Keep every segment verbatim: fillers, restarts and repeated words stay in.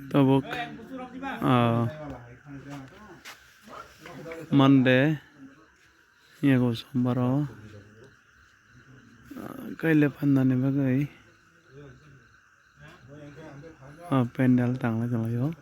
Tabuk, ah, Monday, yago sombar o, ah, kaile phanani bagwi, ah, pendal tanglai tonglaio.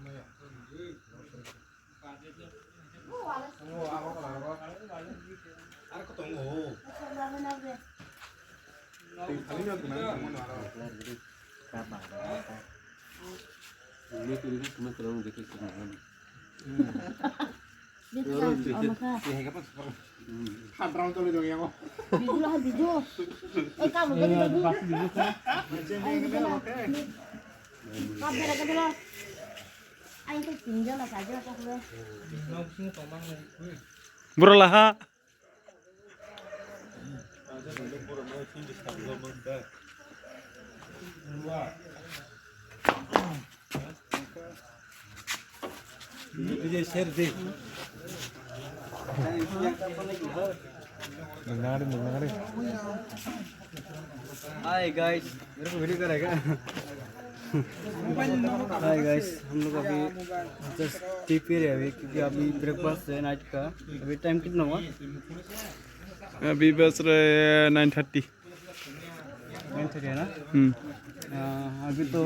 Bro laha. Hi guys, मेरे को वीडियो करेगा? Hi guys, हम लोग अभी just T P रहे हैं अभी, क्योंकि अभी ब्रेकफास्ट है नाइट का। अभी टाइम कितना हुआ? अभी बज रहे हैं नाइन थर्टी। नाइन थर्टी है ना? हम्म। अ, अभी तो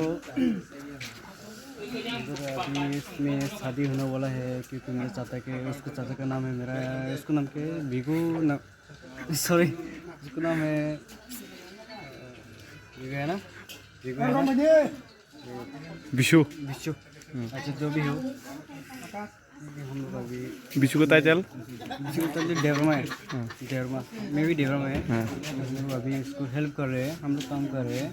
इधर अभी इसमें शादी होने वाला है, क्योंकि मेरे चाचा के, उसके चाचा का नाम है, मेरा, उसका नाम क्या है? भिगू ना, सॉरी, उसका नाम है, भिगू है ना? भिगू है ना? Bishu. बिशु। हम्म। अच्छा, जो भी हो। हम लोग अभी Bishu का टाइटल? बिशु का टाइटल देवरमा है। हाँ। देवरमा, मैं भी देवरमा है। हाँ। हम लोग अभी इसको हेल्प कर रहे हैं, हम लोग काम कर रहे हैं।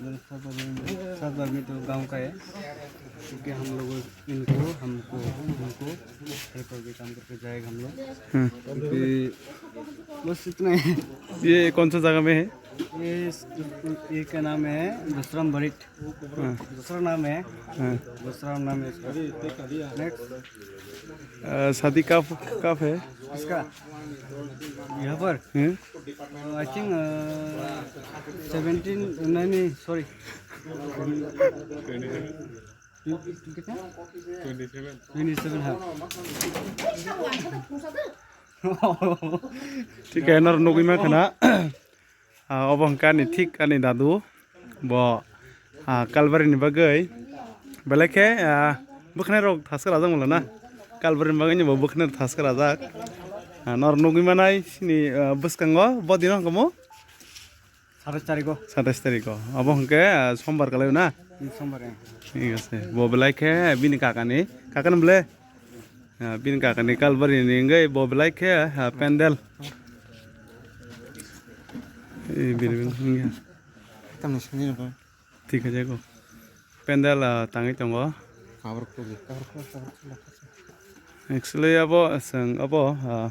मतलब सब आदमी, सब आदमी तो गांव का है, क्योंकि हम लोग इनको, हमको, हमको हेल्प करके काम करके जाएगा हम लोग। हाँ। क्योंकि बस इतना ही। ये कौन सा जगह में है? ये, ये का नाम है दसराम बरिट। हाँ। दूसरा नाम है। हाँ। दूसरा नाम है इसका। नेक्स्ट। अ, शादी कब, कब है? इसका यहाँ पर? हम्म। आई थिंक सेवेंटीन, नहीं, नहीं, सॉरी। कितना? Twenty seven. ट्वेंटी सेवन, हाँ। ठीक है, नर नगुima khana. Ah, obo hwnkhe ani thik ani dadu. Bo, ah, Kalbari ni bagwi. Belai khe, ah, bwkhnai rok thaska rajak molo na. Kalbari ni bagwi ni bo bwkhnai rok thaska rajak. Ah, nor nugwi manai sini, ah, bwskango bo dino hwnkhe mo? Satais tariko. Satais tariko. Obo hwnkhe, ah, sombar kalai na? Hmm, sombar, eh. Thik ase. Bo belai khe bini kakani. Kakani bole? Ah, bini kakani Kalbari ni wngwi bo belai khe, ah, pendel. Eh, bini wngya. Tamni sini bo. Thik khe jago. Pendel, ah, tangwi tongo. Kabur kuli, kabur kuli, kabur kuli. Actually, abo, chwng abo, ah,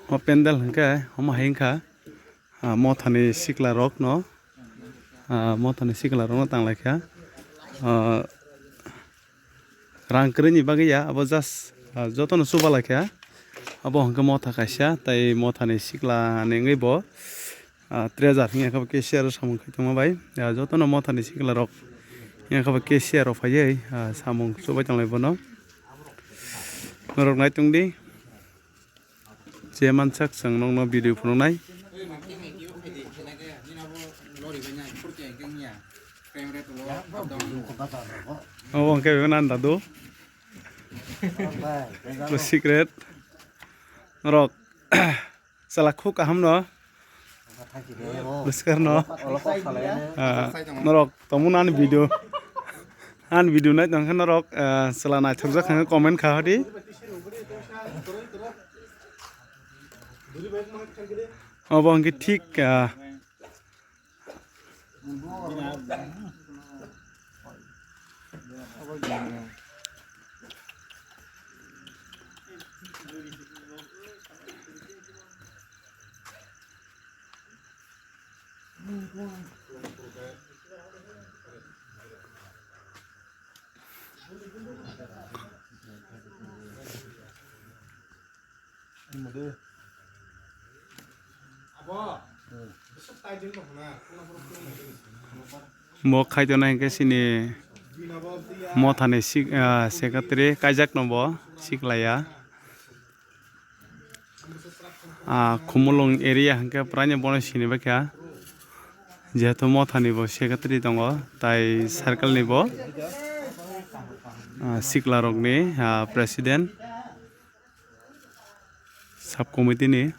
o pendel hwnkhe, omo hai wngkha. Ah, mothani sikla rokno, ah, mothani sikla rokno tanglaikha. Ah, rang kwrwini bagwi ya, abo just, ah, jotono chuba laikha. Abo hwnkhe motha kaisa, tei mothani sikla ni wngwi bo, ah, treasure hwnkhe cashier samung khai tongma bai. Ah, jotono mothani sikla rok hwnkhe cashier rok phaiwi, ah, samung chubai tonglai bono. Norok nai tongdi. Je mansak chwng nokno video phunuknai. Obo hwnkhe bebak nang dadu. Bo secret. Norok chwla khuk kaham no. Bwskar no. Ah, norok tongmung ani video. Ani video nai tongkhe norok, ah, chwla naithokjak khe comment kha hadi. Obo hwnkhe thik, ah, Bo khaito na hinkhe chini mothani sik-, ah, secretary kaijak no bo siklaya. Ah, Khumulwng area hinkhe praino bono sini baikha. Jehetu mothani bo secretary tongo, tai circle ni bo, ah, sikla rokni, ah, president, sub committee ni.